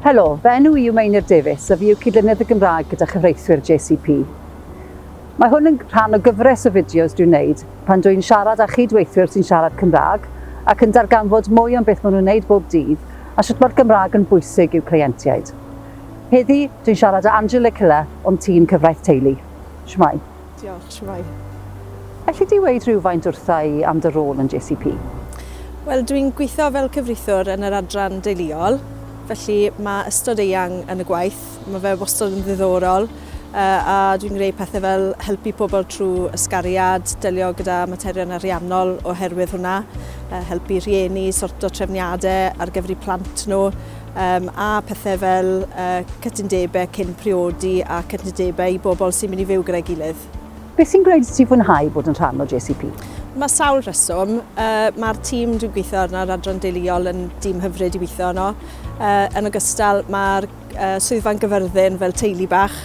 Helo, fy enw i yw Meinir Davies a fi yw Cydlynydd y Gymraeg gyda chyfreithwyr JCP. Mae hwn yn rhan o gyfres o fideos dwi'n wneud pan dwi'n siarad â chyd-weithwyr sy'n siarad Cymraeg ac yn darganfod mwy am beth maen nhw'n wneud bob dydd a sut mae'r Gymraeg yn bwysig i'w cleientiaid. Heddi, dwi'n siarad â Angela Killer o'n tîm Cyfraith Teulu. Shwmae? Diolch, shwmae. Elli di weud rhywfaint wrtha i am dy rôl yn JCP? Wel, dwi'n gweithio fel cyfreithiwr yn yr adran deuluol, felly mae ystod eang yn y gwaith. Mae fe wastad yn ddiddorol, a dwi'n gwneud pethau fel helpu pobl trwy ysgariad, delio gyda materion ariannol oherwydd hwnna, helpu rhieni sorto trefniadau ar gyfer eu plant nhw, a pethau fel cytundebau cyn priodi a cytundebau i bobl sy'n mynd i fyw gyda'i gilydd. Beth sy'n gwneud i ti fwynhau bod yn rhan o JCP? Mae sawl rheswm. Mae'r tîm dwi'n gweithio arno, yr adran deuluol, yn dîm hyfryd i weithio arno. Yn ogystal, mae'r swyddfa'n Gyfyrddin fel teulu bach,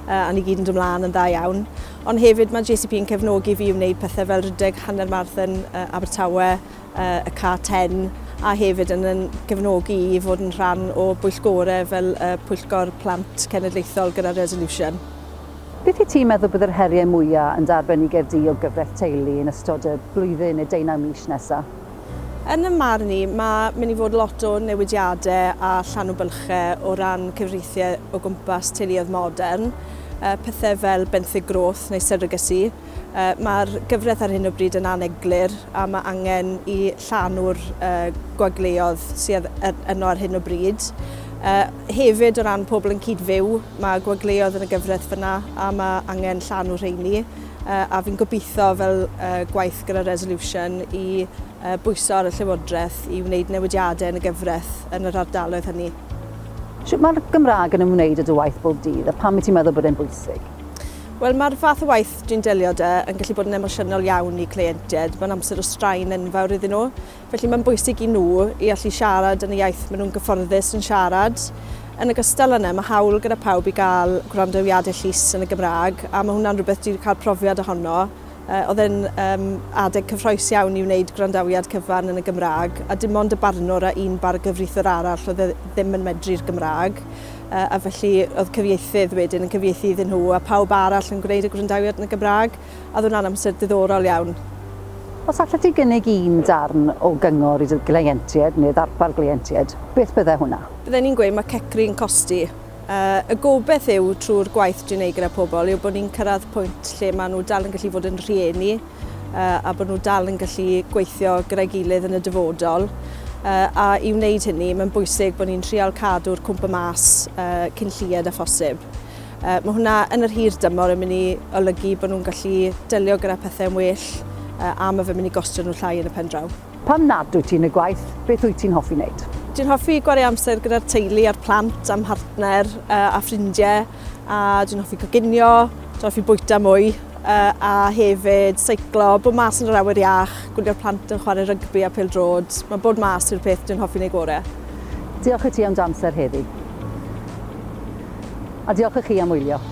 a ni gyd yn dod mlaen yn dda iawn. Ond hefyd mae JCP yn cefnogi fi i wneud pethau fel rhedeg hanner marathon Abertawe, y K10, a hefyd yn yn gefnogi i fod yn rhan o bwyllgorau fel y Pwyllgor Plant Cenedlaethol gyda Resolution. Beth wyt ti'n meddwl bydd yr heriau mwyaf yn dy arbenigedd di o gyfraith teulu yn ystod y blwyddyn neu deunaw mis nesaf? Yn 'y marn i, mae mynd i fod lot o newidiadau a llanw bylchau o ran cyfreithiau o gwmpas teuluoedd modern, pethau fel benthyg growth neu surrogacy. Mae'r gyfraith ar hyn o bryd yn aneglur a mae angen i llanw'r gwagleoedd sydd yno ar hyn o bryd. Hefyd o ran pobl yn cyd-fyw, mae gwagleoedd yn y gyfraith fyna a mae angen llanw rheini. A fi'n gobeithio fel gwaith gyda Resolution i bwyso ar y Llywodraeth i wneud newidiadau yn y gyfraith yn yr ardaloedd hynny. Sut mae'r Gymraeg yn ymwneud â dy waith bob dydd a pam wyt ti'n meddwl bod e'n bwysig? Wel, mae'r fath o waith dwi'n delio 'da yn gallu bod yn emosiynol iawn i cleientiaid. Mae'n amser o straen enfawr iddyn nhw. Felly mae'n bwysig i nhw i allu siarad yn y iaith maen nhw'n gyfforddus yn siarad. Yn ogystal â 'na, mae hawl gyda pawb i gael gwrandawiadau llys yn y Gymraeg, a mae hwnna'n rhywbeth dwi wedi cael profiad ohono. Oedd e'n um, adeg cyffroes iawn i wneud gwrandawiad cyfan yn y Gymraeg, a dim ond y barnwr a un bargyfreithiwr arall oedd e ddim yn medru'r Gymraeg. A felly oedd cyfieithydd wedyn yn cyfieithu iddyn nhw a pawb arall yn gwneud y gwrandawiad yn y Gymraeg, a oedd hwnna'n amser diddorol iawn. Os allet ti gynnig un darn o gyngor i dy gleientiaid neu ddarpar gleientiaid, beth bydde hwnna? Bydden i'n gweud mae cecru yn costi. Y gobaith yw trwy'r gwaith dwi'n neud gyda pobl yw bod ni'n cyrraedd pwynt lle maen nhw dal yn gallu fod yn rhieni a bod nhw dal yn gallu gweithio gyda'i gilydd yn y dyfodol. A i wneud hynny, mae'n bwysig bod ni'n trial cadw'r cwmpa mas cyn lleied â phosib. Mae hwnna yn yr hir dymor yn mynd i olygu bod nhw'n gallu delio gyda pethau'n well a mae fe'n mynd i gostio nhw llai yn y pen draw. Pam nad wyt ti yn y gwaith, beth wyt ti'n hoffi wneud? Dwi'n hoffi gwario amser gyda'r teulu a'r plant a'm mhartner a ffrindiau a dwi'n hoffi coginio, dwi'n hoffi bwyta mwy. A hefyd seiclo, bod mas yn yr awyr iach, gwylio'r plant yn chwarae rygbi a pêl-droed. Mae bod mas yw'r peth dwi'n hoffi wneud gorau. Diolch i ti am dy amser heddi. A diolch i chi am wylio.